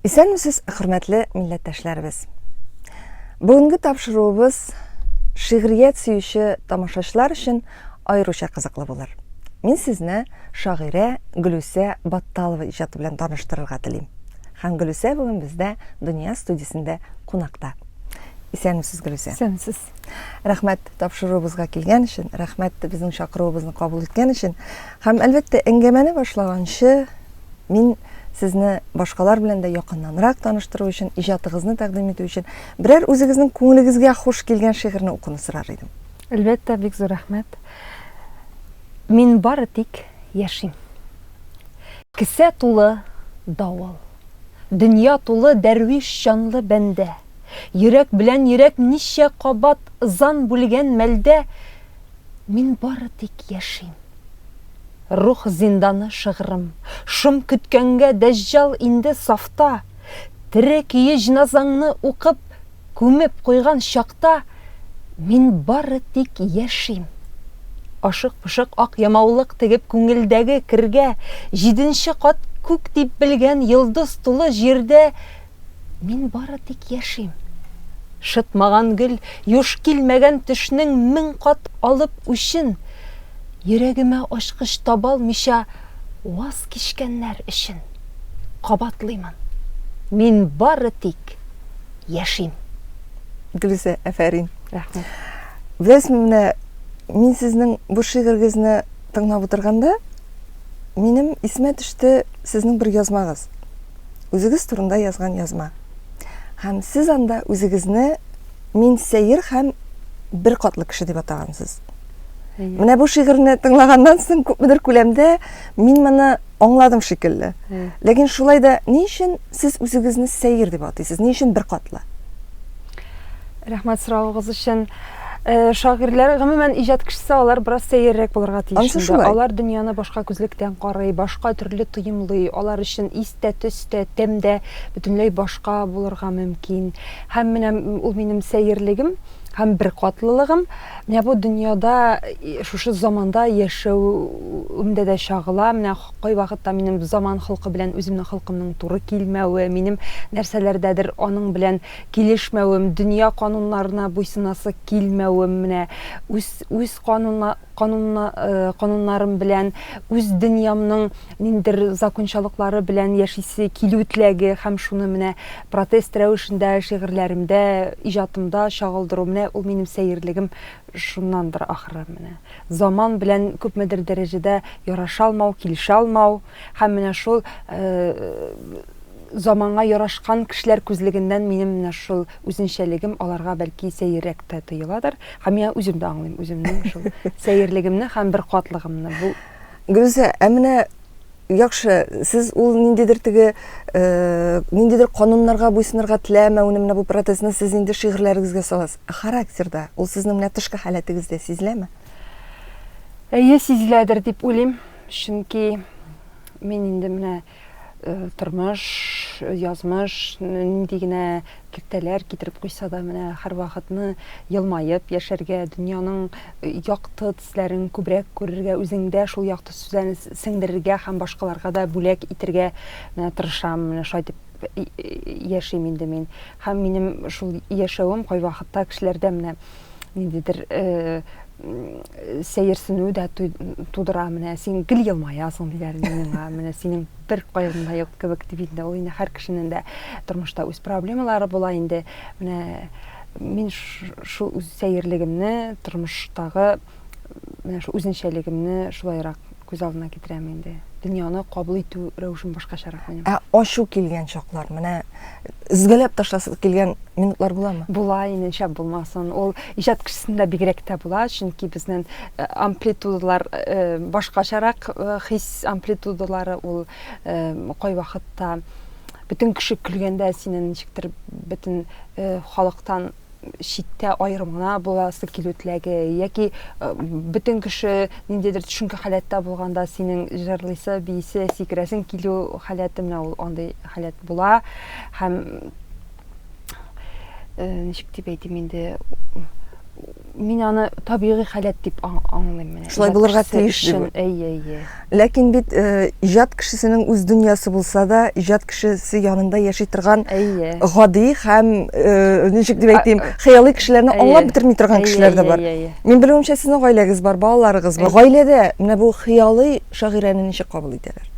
Исәнмесез, хөрмәтле милләттәшләребез. Бүгенге тапшыруыбыз шигърият сөюче тамашачылар өчен аеруча кызыклы булыр. Мин сезне шагыйрә Гөлүсә Батталова иҗаты белән таныштырырга телим. Һәм Гөлүсә бүген бездә Дөнья студиясендә кунакта. Исәнмесез, Гөлүсә. Исәнмесез. Рәхмәт тапшыруыбызга килгән өчен, рәхмәт безнең чакыруыбызны кабул иткән өчен. Һәм әлбәттә, әңгәмәне башлаганчы Мин сезне башкалар белән дә якыннанрак таныштыру өчен, иҗатыгызны тәкъдим итү өчен, берәр үзегезнең күңелегезгә хуш килгән шигырьне укуны сорар идем. Әлбәттә, бик зур рәхмәт. Мин бары тик яшим. Кесә тулы давыл. Дөнья тулы дәрвиш җанлы бәндә. Йөрәк белән йөрәк ничә кабат ызан бүлгән мәлдә, мин бары тик яшим. Рух зинданы шыгрым. Шом көткәнгә дәҗҗал инде сафта. Тере көе җеназаңны укып, күмеп куйган чакта, мин бары тик яшим. Ашык-пошык ак ямаулык тегеп күңелдәге кергә, җиденче кат күк дип белгән йолдыз тулы җирдә мин бары тик яшим. Шытмаган гөл, юш килмәгән төшнең мең кат алып үчен, йөрәгемә ачкыч табалмыйча ваз кичкәннәр өчен. Кабатлыймын, мин бары тик яшим. Гөлүсә, афәрин. Рәхмәт. Беләсезме, менә мин сезнең бу шигырегезне тыңлап утырганда, минем исемә төште сезнең бер язмагыз. Үзегез турында язган язма. Һәм сез анда үзегезне мин сәер һәм беркатлы кеше дип атагансыз. Менә бу шигырьне тыңлаганнан соң күпмедер күләмдә мин моны аңладым шикелле. Ләкин шулай да ни өчен сез үзегезне сәер дип атыйсыз? Ни өчен беркатлы? Рәхмәт соравыгыз өчен. Э, шагыйрьләр, гомумән, иҗат кешесе алар бераз сәеррәк булырга тиеш. Анысы шулай. Алар дөньяны башка күзлектән карый, башка төрле тоемлый. Алар өчен ис тә, төс тә, тәм дә бөтенләй башка булырга мөмкин. Һәм менә ул минем сәерлегем һәм беркатлылыгым менә бу дөньяда шушы заманда яшәвемдә дә чагыла. Менә кайвакытта минем заман холкы белән үземнең холкымның туры килмәве, минем нәрсәләрдәдер аның белән килешмәвем, дөнья кануннарына буйсынасы килмәвем, менә үз үз канунна канунна э, кануннарым белән, үз дөньямның ниндидер закончалыклары белән яшисе килү теләге һәм шуны менә протест рәвешендә шигырьләремдә, иҗатымда чагылдыру, менә ул минем сәерлегем шуннандыр ахры, менә. Заман белән күпмедер дәрәҗәдә яраша алмау, килешә алмау һәм менә шул э, заманга ярашкан кешеләр күзлегеннән минем менә шул үзенчәлегем аларга бәлки сәеррәк тә тоеладыр. Һәм мин үзем дә аңлыйм үземнең шул сәерлегемне һәм беркатлыгымны. Бу Гөлүсә, ә менә яхшы, сез ул ниндидер теге э, ниндидер кануннарга буйсынырга теләмәүне, менә бу протестны сез инде шигырьләрегезгә саласыз. Ә характерда ул сезнең менә тышкы халәтегездә сизеләме? Әйе, сизеләдер дип уйлыйм. Чөнки мин инде менә Э, тормыш, язмыш нинди генә киртәләр китереп куйса да, менә һәрвакытны елмаеп яшәргә, дөньяның э, якты төсләрен күбрәк күрергә, үзеңдә шул якты төсләрне сеңдерергә һәм башкаларга да бүләк итергә менә тырышам, менә шулай итеп яшим инде мин. Һәм минем шул яшәвем кайвакытта кешеләрдә менә ниндидер э, сәерсенү дә тудыра. Менә син гел елмаясың диләр инде миңа. Менә синең бер кайгың да юк кебек дип инде. Ул инде һәр кешенең дә тормышта үз проблемалары була инде. Менә мин шул үз сәерлегемне, тормыштагы менә шул үзенчәлегемне шулайрак күз алдына китерәм инде. Дөньяны кабул итү рәвешем башкачарак минем. Ә ачу килгән чаклар, менә өзгәләп ташласы килгән минутлар буламы? Була инде, ничә булмасын. Ул иҗат кешесендә бигрәк тә була, чөнки безнең э, амплитудалар э, башкачарак э, хис амплитудалары ул кайвакытта бөтен кеше көлгәндә синең ничектер бөтен халыктан читтә аерым гына буласы килү теләге яки бөтен кеше ниндидер төшенке халәттә булганда синең җырлыйсы, биисе, сикерәсең килү халәте менә ул андый халәт була һәм ничек дип әйтим инде Мин аны табигый халәт дип аңлыйм менә. Шулай булырга тиеш дип. Әйе, әйе. Ләкин бит э, иҗат кешесенең үз дөньясы булса да, иҗат кешесе янында яши торган әйе. гади һәм э, ничек дип әйтим, хыялый кешеләрне аңлап бетерми торган кешеләр дә бар. Мин белүемчә, сезнең гаиләгез бар, балаларыгыз бар. Гаиләдә менә бу хыялый шагыйрәне ничек кабул итәләр?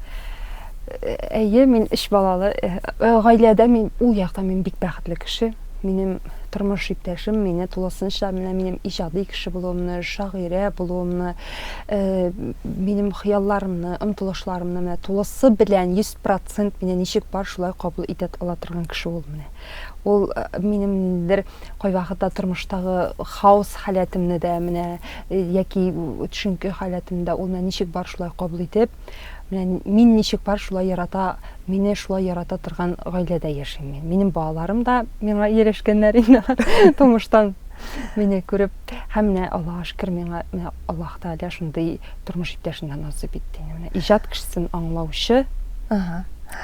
Әйе, мин өч балалы э, гаиләдә мин ул якта мин бик бәхетле кеше. Минем тормыш иптәшем мине тулысынча менә минем иҗади кеше булуымны, шагыйрә булуымны, э, минем хыялларымны, омтылышларымны менә тулысы белән 100% мине ничек бар шулай кабул итә ала торган кеше ул менә. Ул э, минемдер кайвакытта тормыштагы хаос халәтемне дә менә яки төшенке халәтемне дә ул менә ничек бар шулай кабул итеп, Менә мин ничек бар, шулай ярата, мине шулай ярата торган гаиләдә яшим мин. Минем балаларым да миңа ияләшкәннәр инде тумыштан мине күреп. Һәм менә Аллаһка шөкер, миңа менә Аллаһ Тәгалә шундый тормыш иптәшен дә насыйп итте. Менә иҗат кешесен аңлаучы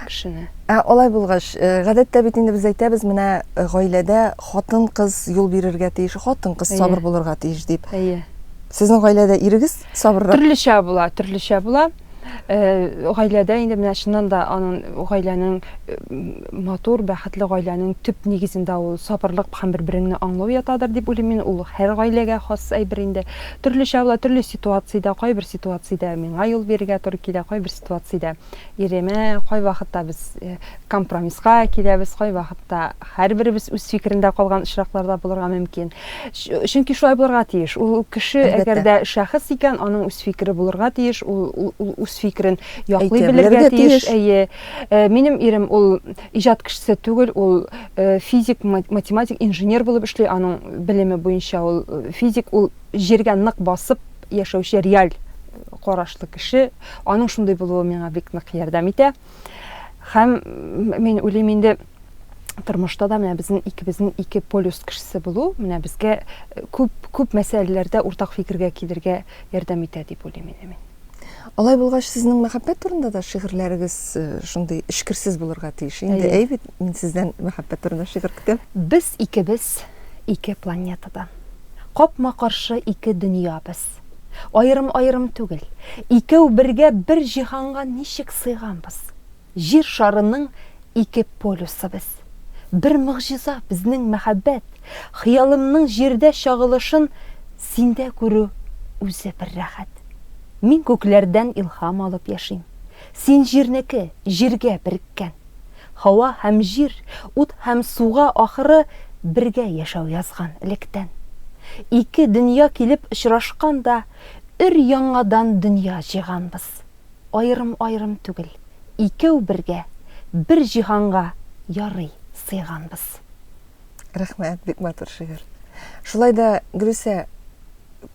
кешене. Ә алай булгач, э, гадәттә бит инде без әйтәбез, менә э, гаиләдә хатын-кыз юл бирергә тиеш, хатын-кыз сабыр булырга тиеш дип. Әйе. Сезнең гаиләдә ирегез сабыррак? Төрлечә була, төрлечә була. Э, гаиләдә инде менә чыннан да аның гаиләнең э, матур, бәхетле гаиләнең төп нигезендә ул сабырлык һәм бер-береңне аңлау ятадыр дип уйлыйм мин. Ул һәр гаиләгә хас әйбер инде. Төрлечә була, төрле ситуациядә, кайбер ситуациядә миңа юл бирергә туры килә, кайбер ситуациядә иремә, кайвакытта без э, компромисска киләбез, кайвакытта һәрберебез үз фикерендә калган очраклар да булырга мөмкин. Чөнки шулай булырга тиеш. Ул кеше, әгәр дә шәхес икән, аның үз фикере булырга тиеш, ул, ул, ул үз фикерен яклый белергә тиеш. Әйе. Э, минем ирем ул иҗат кешесе түгел, ул э, физик, математик, инженер булып эшли, аның белеме буенча ул э, физик, ул җиргә нык басып яшәүче реаль карашлы кеше. Аның шундый булуы миңа бик нык ярдәм итә. Һәм мин уйлыйм инде, тормышта да менә безнең икебезнең ике полюс кешесе булу менә безгә э, күп күп мәсьәләләрдә уртак фикергә килергә ярдәм итә дип уйлыйм инде мин. Алай булгач, сезнең мәхәббәт турында да шигырьләрегез э, шундый эчкерсез булырга тиеш. Инде әй бит, мин сездән мәхәббәт турында шигырь көтәм. Без икебез ике планетадан. Капма-каршы ике дөнья без. Аерым-аерым түгел, икәү бергә бер җиһанга ничек сыйганбыз? Җир шарының ике полюсы без. Бер могҗиза безнең мәхәббәт. Хыялымның җирдә чагылышын синдә күрү үзе бер рәхәт. Мин күкләрдән илһам алып яшим. Син җирнеке, җиргә береккән. Һава һәм җир, ут һәм суга ахыры бергә яшәү язган электән. Ике дөнья килеп очрашкан да, өр-яңадан дөнья җыйганбыз. Аерым-аерым түгел, икәү бергә, бер җиһанга ярый сыйганбыз. Рәхмәт, бик матур шигырь. Шулай да, Гөлүсә,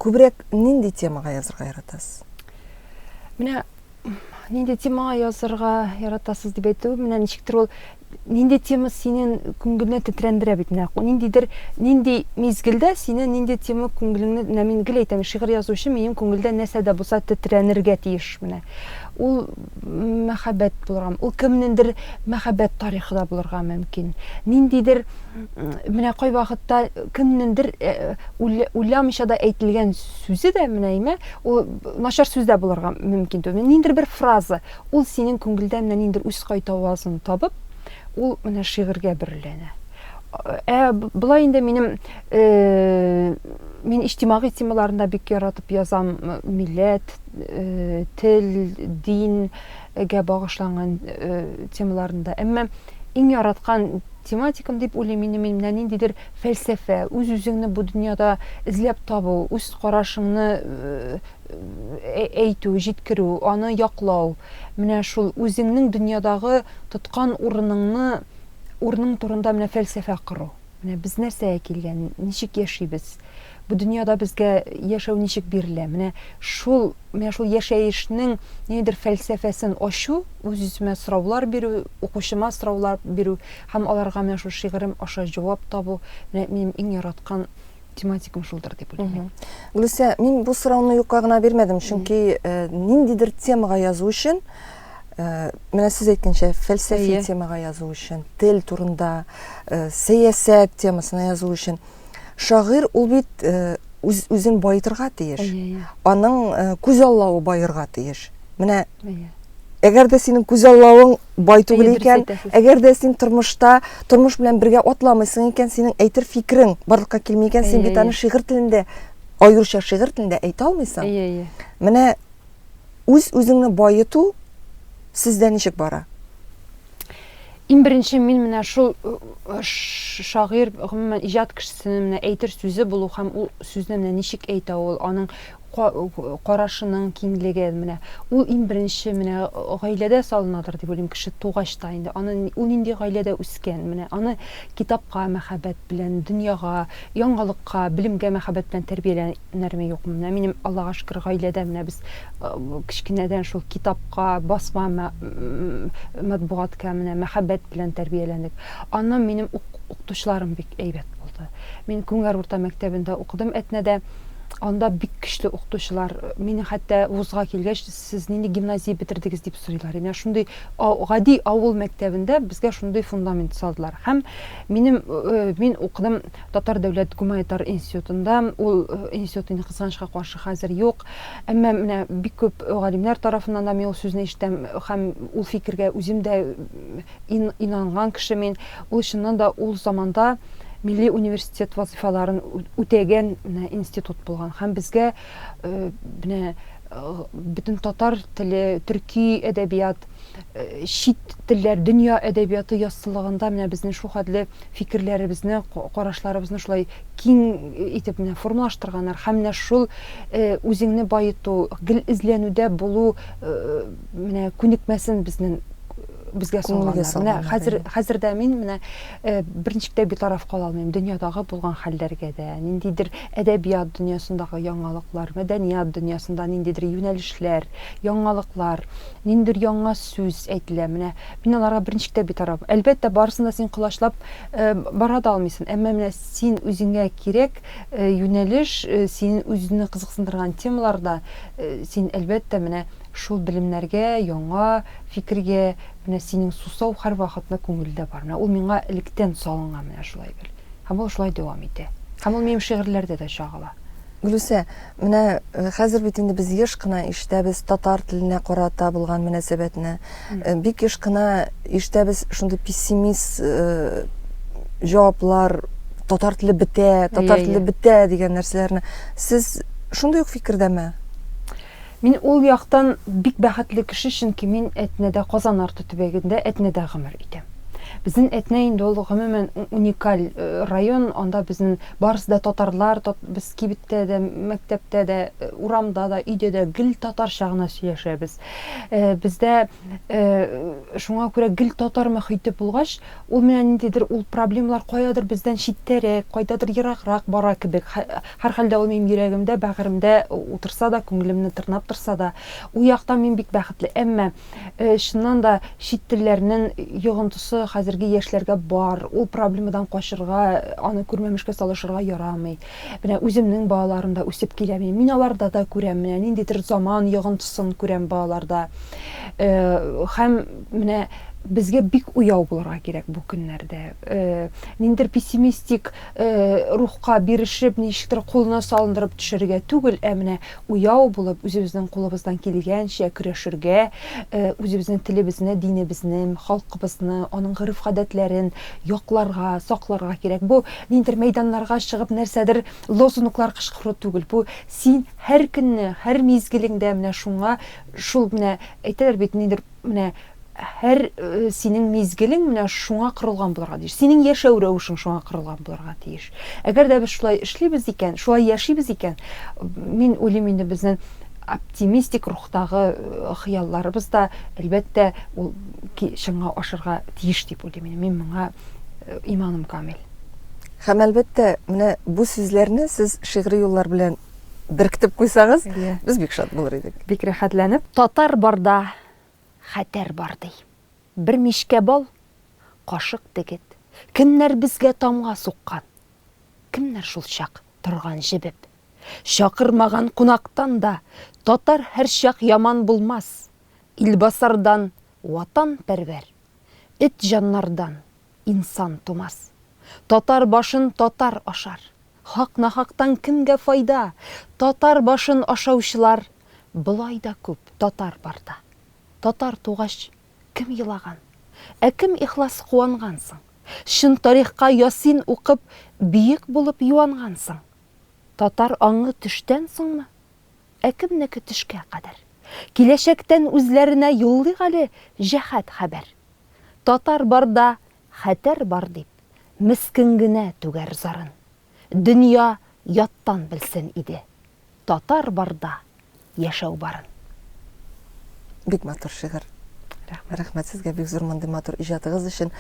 күбрәк нинди темага язырга яратасыз? Менә нинди темага язырга яратасыз дип әйтү, менә ничектер ул нинди тема синең күңелне тетрәндерә бит менә ниндидер нинди мизгелдә сине нинди тема күңелеңне менә мин гел әйтәм шигырь язучы минем күңелдә нәрсә дә булса тетрәнергә тиеш менә ул мәхәббәт булырга ул кемнеңдер мәхәббәт тарихы да булырга мөмкин ниндидер менә кайвакытта кемнеңдер э, уйламыйча да әйтелгән сүзе дә менә имә ул начар сүз дә булырга мөмкин түгел ниндидер бер фраза ул синең күңелдә менә ниндидер үз кайтавазын табып ул менә шигырьгә бөреләнә ә болай инде минем э, мин иҗтимагый темаларны да бик яратып язам милләт э, тел дингә багышланган э, темаларны да әмма иң яраткан тематикам дип уйлыйм инде мин менә ниндидер фәлсәфә үз-үзеңне бу дөньяда эзләп табу үз карашыңны э, әйтү җиткерү аны яклау менә шул үзеңнең дөньядагы тоткан урыныңны урының турында менә фәлсәфә кору менә без нәрсәгә килгән ничек яшибез бу дөньяда безгә яшәү ничек бирелә менә шул менә шул яшәешнең ниндидер фәлсәфәсен ачу үз-үземә сораулар бирү укучыма сораулар бирү һәм аларга менә шул шигырем аша җавап табу менә минем иң яраткан тематикам шулдыр дип уйлыйм. Гөлүсә, мин бу сорауны юкка гына бирмәдем, чөнки э, ниндидер темага язу өчен э, менә сез әйткәнчә, фәлсәфи темага язу өчен, тел турында, э, сәясәт темасына язу өчен шагыйрь ул бит үз үзен баетырга тиеш. Аның э, күзаллавы баерга тиеш. Менә әгәр дә синең күзаллавың бай түгел икән, әгәр дә син тормышта, тормыш белән бергә атламыйсың икән, синең әйтер фикерең барлыкка килми икән, син бит аны шигырь телендә, аеруча шигырь телендә әйтә алмыйсың. Менә үз-үзеңне баету сездә ничек бара? Иң беренче мин менә шул э, шагыйрь, гомумән иҗат кешесенең менә әйтер сүзе булу һәм ул сүзне менә ничек әйтә ул, аның карашының киңлеге менә ул иң беренче менә гаиләдә салынадыр дип уйлыйм, кеше тугач та инде аны ул нинди гаиләдә үскән, менә аны китапка мәхәббәт белән, дөньяга, яңалыкка, белемгә мәхәббәт белән тәрбияләнәрме, юкмы. Менә минем, Аллага шөкер, гаиләдә менә без кечкенәдән шул китапка, басма матбугатка менә мәхәббәт белән тәрбияләндек. Аннан минем укытучыларым бик әйбәт булды. Мин Күңгәр урта мәктәбендә укыдым Әтнәдә. Анда бик көчле укытучылар. Мине хәтта вузга килгәч, сез нинди гимназия бетердегез дип сорыйлар. Менә шундый гади авыл мәктәбендә безгә шундый фундамент салдылар. Һәм минем мин укыдым Татар дәүләт гуманитар институтында. Ул институт инде кызганычка каршы хәзер юк. Әмма менә бик күп галимнәр тарафыннан да мин ул сүзне ишетәм һәм ул фикергә үзем дә инанган кеше мин. Ул чыннан да ул заманда милли университет вазыйфаларын үтәгән менә институт булган. Һәм безгә менә бөтен татар теле, төрки әдәбият, чит телләр, дөнья әдәбияты яссылыгында менә безнең шул хәтле фикерләребезне, карашларыбызны шулай киң итеп менә формалаштырганнар һәм менә шул үзеңне баету, гел эзләнүдә булу менә күнекмәсен безнең безгә салганнар. Менә хәзер хәзер дә мин менә берничек тә битараф кала алмыйм дөньядагы булган хәлләргә дә, ниндидер әдәбият дөньясындагы яңалыклар, мәдәният дөньясында ниндидер юнәлешләр, яңалыклар, ниндидер яңа сүз әйтелә. Менә Мин аларга берничек тә битараф. Әлбәттә, барысын да син колачлап бара да алмыйсың. Әмма менә син үзеңә кирәк юнәлеш, синең үзеңне кызыксындырган темаларда син, әлбәттә, менә шул белемнәргә, яңа фикергә, менә синең сусау һәрвакытны күңелдә бар. Менә ул миңа электән салынган менә шулай бер. Һәм ул шулай дәвам итә. Һәм ул минем шигырьләрдә дә чагыла. Гөлүсә, менә э, хәзер бит инде без еш кына ишетәбез татар теленә карата булган мөнәсәбәтне. Э, бик еш кына ишетәбез шундый пессимист э, җаваплар, татар теле бетә, татар теле бетә дигән нәрсәләрне. Сез шундый ук фикердәме? Мин ул яктан бик бәхетле кеше, чөнки мин Әтнәдә, Казан арты төбәгендә Әтнәдә гомер итәм. Безнең Әтнә инде ул гомумән уникаль район, анда безнең Барысы да татарлар, без кибеттә дә, мәктәптә дә, урамда да, өйдә дә гел татарча гына сөйләшәбез. Бездә шуңа күрә гел татар мөхите булгач, ул менә ниндидер ул проблемалар каядыр бездән читтәрәк, кайдадыр ераграк бара кебек. Һәрхәлдә ул минем йөрәгемдә, бәгыремдә утырса да, күңелемне тырнап торса да, ул яктан мин бик бәхетле. Әмма Чыннан да, чит телләрнең йогынтысы хәзерге яшьләргә бар. Ул проблемадан качырга, аны күрмәмешкә салышырга ярамый. Менә үземнең балаларым да үсеп килә. Мин аларда да күрәм, менә ниндидер заман йогынтысын күрәм балаларда. Һәм менә безгә бик уяу булырга кирәк бу көннәрдә. Ниндидер пессимистик рухка бирешеп, ничектер кулны салындырып төшәргә түгел, ә менә Уяу булып, үзебезнең кулыбыздан килгәнчә көрәшергә, үзебезнең телебезне, динебезне, халкыбызны, аның гореф-гадәтләрен якларга, сакларга кирәк. Бу ниндидер мәйданнарга чыгып нәрсәдер лозунглар кычкыру түгел. Бу син һәр көнне, һәр мизгелеңдә менә шуңа, шул менә әйтәләр бит, ниндидер менә һәр э, синең мизгелең менә шуңа корылган булырга тиеш. Синең яшәү рәвешең шуңа корылган булырга тиеш. Әгәр дә без шулай эшлибез икән, шулай яшибез икән, мин уйлыйм инде безнең оптимистик рухтагы э, хыялларыбыз да, әлбәттә, ул чынга ашырга тиеш дип уйлыйм. Мин моңа э, иманым камил. Һәм әлбәттә, менә бу сүзләрне сез шигъри юллар белән беркетеп куйсагыз, без бик шат булыр идек. Бик рәхәтләнеп. Татар барда хәтәр бар, ди. Бер мичкә бал, кашык дегет. Кемнәр безгә тамга суккан? Кемнәр шулчак торган җебеп? Чакырмаган кунактан да татар һәрчак яман булмас. Илбасардан ватанпәрвәр, эт җаннардан инсан тумас. Татар башын татар ашар. Хак-нахактан кемгә файда? Татар башын ашаучылар болай да күп, татар барда. Татар тугач, кем елаган? Ә кем ихлас куанган соң? Чын тарихка ясин укып, биек булып юанган соң? Татар аңы төштән соңмы? Ә кемнеке төшкә кадәр? Киләчәктән үзләренә юллыйк әле җәһәт хәбәр. Татар барда хәтәр бар дип, мескен генә түгәр зарын. Дөнья яттан белсен иде. Татар барда яшәү барын. Бик матур шигырь. Рәхмәт. Рәхмәт сезгә бик зур мондый матур иҗатыгыз өчен.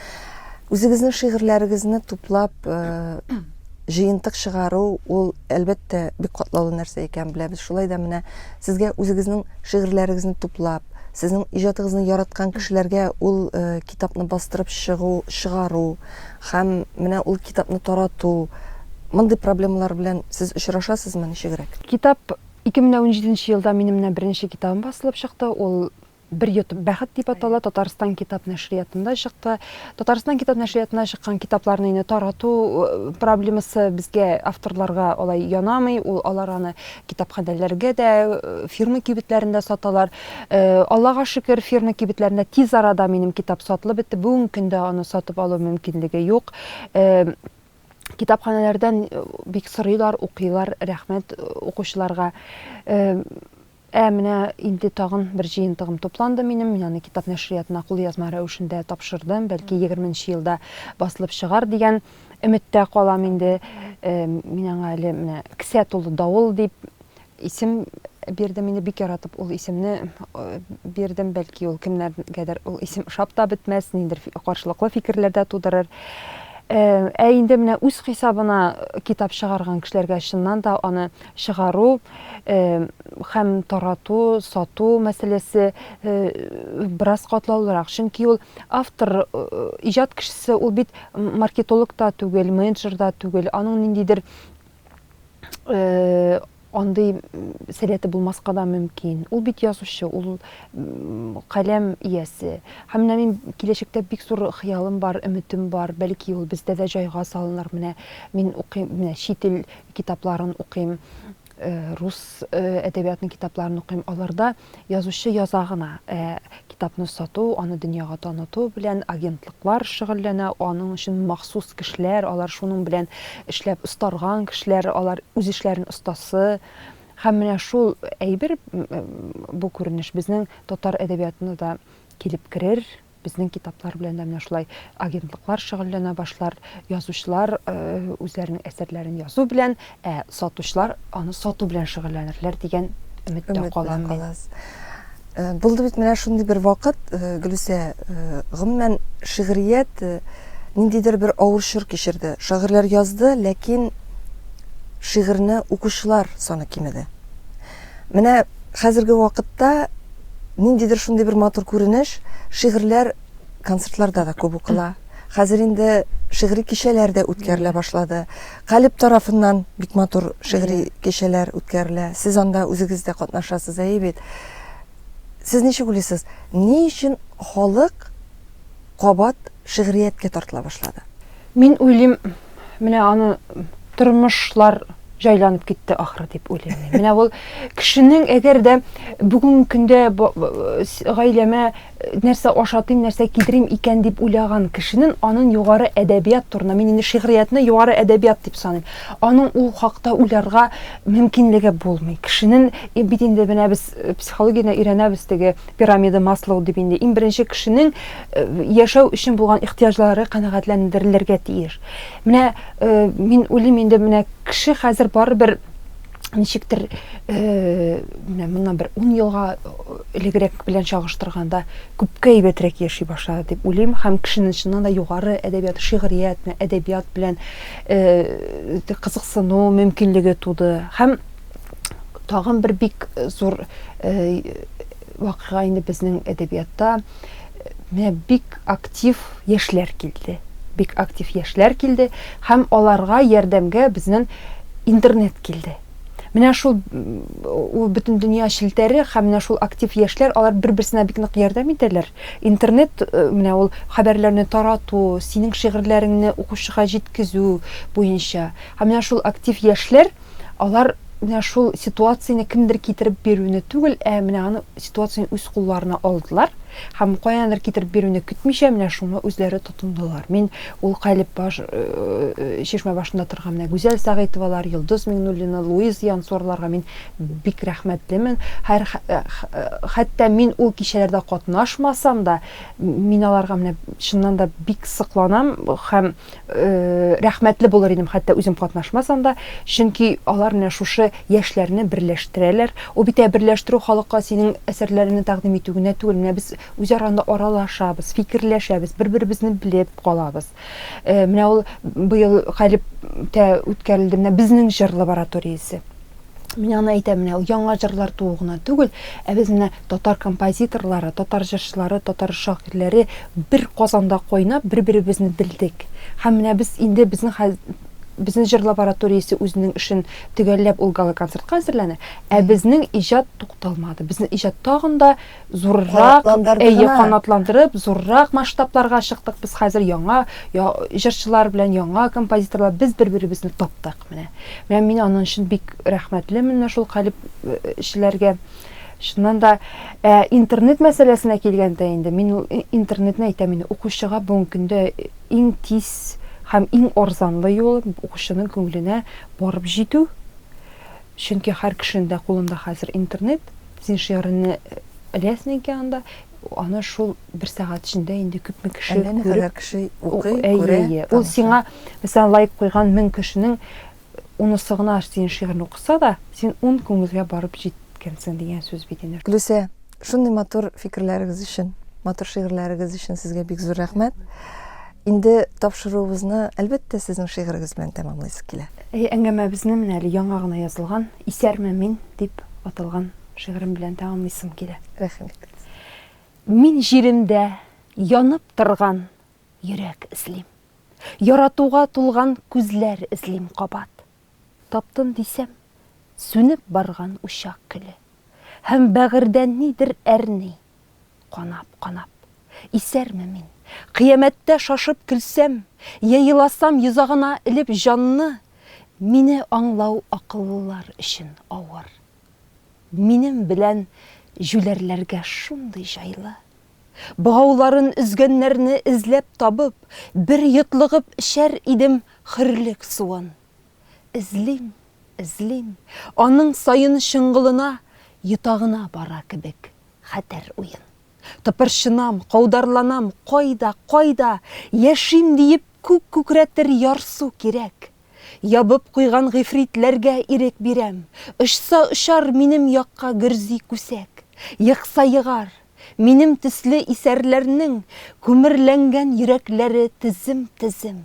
Үзегезнең шигырьләрегезне туплап, э, җыентык чыгару ул әлбәттә бик катлаулы нәрсә икәнен беләбез. Шулай да менә сезгә үзегезнең шигырьләрегезне туплап, сезнең иҗатыгызны яраткан кешеләргә ул э, китапны бастырып чыгу, чыгару һәм менә ул китапны тарату, мондый проблемалар белән сез очрашасызмы, ничегрәк? Китап 2017 елда минем менә беренче китабым басылып чыкты. Ул Бер йотым бәхет дип атала, Татарстан китап нәшриятында чыкты. Татарстан китап нәшриятында чыккан китапларны инде тарату э, проблемасы безгә авторларга алай янамый. Ул алар аны китапханәләргә дә, э, фирма кибетләрендә саталар. Э, Аллага шөкер, фирма кибетләрендә тиз арада минем китап сатылып бетте. Бүгенге көндә аны сатып алу мөмкинлеге юк. Китапханәләрдән бик сорыйлар, укыйлар, рәхмәт укучыларга. Ә менә инде тагын бер җыентыгым тупланды минем. Мин аны китап нәшриятына кулъязма рәвешендә тапшырдым. Бәлки егерменче елда басылып чыгар дигән өметтә калам инде. Мин аңа әле менә Кесә тулы давыл дип исем бирдем инде. Бик яратып ул исемне бирдем. Бәлки ул кемнәргәдер ул исем ошап та бетмәс, ниндидер каршылыклы фикерләр дә тудырыр. Ә инде менә үз хисабына китап чыгарган кешеләргә чыннан да аны чыгару һәм тарату, сату мәсьәләсе бераз катлаулырак. Чөнки ул автор, иҗат кешесе, ул бит маркетолог та түгел, менеджер да түгел, аның ниндидер андый сәләте булмаска да мөмкин. Ул бит язучы, ул каләм иясе. Һәм менә мин киләчәктә бик зур хыялым бар, өметем бар, бәлки ул бездә дә җайга салыныр. Менә мин укыйм, менә чит ил китапларын укыйм, рус әдәбиятының китапларын укыйм. Аларда Язучы яза гына, ә китапны сату, аны дөньяга таныту белән агентлыклар шөгыльләнә, аның өчен махсус кешеләр, алар шуның белән эшләп остарган кешеләр, алар үз эшләренең остасы. Һәм менә шул әйбер, бу күренеш безнең татар әдәбиятына да килеп керер. Безнең китаплар белән дә менә шулай агентлыклар шөгыльләнә башлар, язучылар үзләренең әсәрләрен язу белән, ә сатучылар аны сату белән шөгыльләнерләр дигән өметтә калам мин. Булды бит менә шундый бер вакыт, Гөлүсә, гомумән, шигърият ниндидер бер авыр чор кичерде. Шагыйрьләр язды, ләкин шигырьне укучылар саны кимеде. Менә хәзерге вакытта ниндидер шундый бер матур күренеш, шигырьләр концертларда да күп укыла. Хәзер инде шигъри кичәләр дә үткәрелә башлады. Калеб тарафыннан бик матур шигъри кичәләр үткәрелә. Сез анда үзегез дә катнашасыз, әйе бит? Сез ничек уйлыйсыз, ни өчен халык кабат шигърияткә тартыла башлады? Мин уйлыйм, менә аны тормышлар җайланып китте ахры дип уйлыйм мин. Менә ул кешенең әгәр дә бүгенге көндә гаиләмә нәрсә ашатыйм, нәрсә кидерим икән дип уйлаган кешенең аның югары әдәбият турында, мин инде шигъриятне югары әдәбият дип саныйм. Аның ул хакта уйларга мөмкинлеге булмый. Кешенең бит инде менә без психологияне өйрәнәбез теге пирамида Маслоу дип инде иң беренче кешенең яшәү өчен булган ихтыяҗлары канәгатьләндерелергә тиеш. Менә мин уйлыйм инде менә кеше хәзер барыбер ничектер менә моннан бер 10 елга элегрәк белән чагыштырганда күпкә әйбәтрәк яши башлады дип уйлыйм һәм кешенең чыннан да югары әдәбият, шигърият, әдәбият белән кызыксыну мөмкинлеге туды. Һәм тагын бер бик зур вакыйга инде безнең әдәбиятта менә бик актив яшьләр килде. Бик актив яшьләр килде һәм аларга ярдәмгә безнең интернет килде. Менә шул ул бөтен дөнья челтәре һәм менә шул актив яшьләр, алар бер-берсенә бик нык ярдәм итәләр. Интернет э, менә ул хәбәрләрне тарату, синең шигырьләреңне укучыга җиткезү буенча. Һәм менә шул актив яшьләр, алар менә шул ситуацияне кемдер китереп бирүне түгел, ә менә аны ситуацияне үз кулларына алдылар һәм каяндыр китереп бирүне көтмичә, менә шуңа үзләре тотындылар. Мин ул калеб баш, э, э, чишмә башында торган менә Гүзәл Сәгыйтовалар, Йолдыз Миңнуллина, Луиз Янсуарларга мин бик рәхмәтлемен. Һәр э, хәтта мин ул кичәләрдә катнашмасам да, мин аларга менә чыннан да бик сокланам һәм рәхмәтле булыр идем, хәтта үзем катнашмасам да, чөнки алар менә шушы яшьләрне берләштерәләр. Ул бит ә берләштерү халыкка синең әсәрләреңне тәкъдим итү генә түгел. Менә без үзара анда аралашабыз, фикерләшәбез, бер-беребезне белеп калабыз. Менә ул быел Калебтә үткәрелде, менә безнең җыр лабораториясе. Мин аны әйтәм, менә ул яңа җырлар туу гына түгел, ә без менә татар композиторлары, татар җырчылары, татар шагыйрьләре бер казанда кайнап, бер-беребезне белдек. Һәм менә без инде безнең хәз безнең җыр лабораториясе үзенең эшен төгәлләп ул гала-концертка әзерләнә, ә безнең иҗат тукталмады. Безнең иҗат тагын да зуррак, әйе, канатландырып, зуррак масштабларга чыктык. Без хәзер яңа җырчылар белән, яңа композиторлар, без бер-беребезне таптык менә. Менә мин аның өчен бик рәхмәтлемен менә шул калебчеләргә. Чыннан да, ә, интернет мәсьәләсенә килгәндә инде, мин ул интернетны әйтәм инде, укучыга бүгенге көндә иң тиз һәм иң арзанлы юл укучының күңеленә барып җитү. Чөнки һәр кешенең дә кулында хәзер интернет. Син шигыреңне эләсең икән анда, аны шул бер сәгать эчендә инде күпме кеше Әллә никадәр кеше укый, күрә. Әйе, ул сиңа, мәсәлән, лайк куйган 1000 кешенең унысы гына синең шигырьне укыса да, син ун күңелгә барып җиткәнсең дигән сүз бит инде. Гөлүсә, шундый матур фикерләрегез өчен, матур шигырьләрегез өчен сезгә бик зур рәхмәт. Инде тапшыруыбызны, әлбәттә, сезнең шигырегез белән тәмамлыйсы килә. Әйе, әңгәмәбезне менә әле яңа гына язылган Исәрме мин дип аталган шигырем белән тәмамлыйсым килә. Рәхим итегез. Мин җиремдә янып торган йөрәк эзлим. Яратуга тулган күзләр эзлим кабат. Таптым дисәм, сүнеп барган учак көле. Һәм бәгырьдә нидер әрни. Канап-канап. Исәрме мин? Кыямәттә шашып көлсәм, йә еласам йозагына элеп җанны, мине аңлау акыллылар өчен авыр. Минем белән җүләрләргә шундый җайлы. Богауларын өзгәннәрне эзләп табып, бер йотлыгып эчәр идем хөрлек суын. Эзлим, эзлим, аның саен чоңгылына, йотагына бара кебек. Хәтәр уен. Тыпырчынам, каударланам, кайда, кайда, яшим диеп күк күкрәтер ярсу кирәк. Ябып куйган гыйфритләргә ирек бирәм, очса очар минем якка гөрзи күсәк, екса егар. Минем төсле исәрләрнең күмерләнгән йөрәкләре тезем-тезем.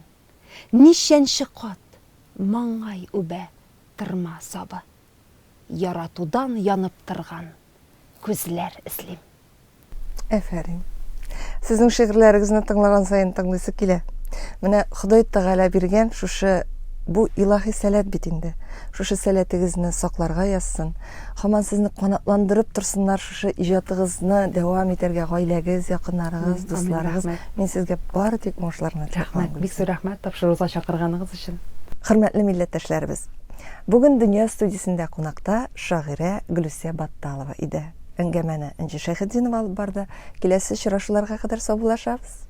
Ничәнче кат маңгай үбә тырма сабы. Яратудан янып торган күзләр эзлим. Әфәрин. Сезнең шигырьләрегезне тыңлаган саен тыңлыйсы килә. Менә Ходай Тәгалә биргән шушы бу илаһи сәләт бит инде. Шушы сәләтегезне сакларга язсын. Һаман сезне канатландырып торсыннар шушы иҗатыгызны дәвам итәргә гаиләгез, якыннарыгыз, дусларыгыз. Мин сезгә бары тик уңышлар гына теләп калам. Рәхмәт, бик зур рәхмәт тапшыруыгызга чакырганыгыз өчен. Хөрмәтле милләттәшләребез, бүген Дөнья студиясендә кунакта шагыйрә Гөлүсә Батталова иде. Әңгәмәне Энҗе Шәйхетдинова алып барды. Киләсе очрашуларга кадәр саубуллашабыз.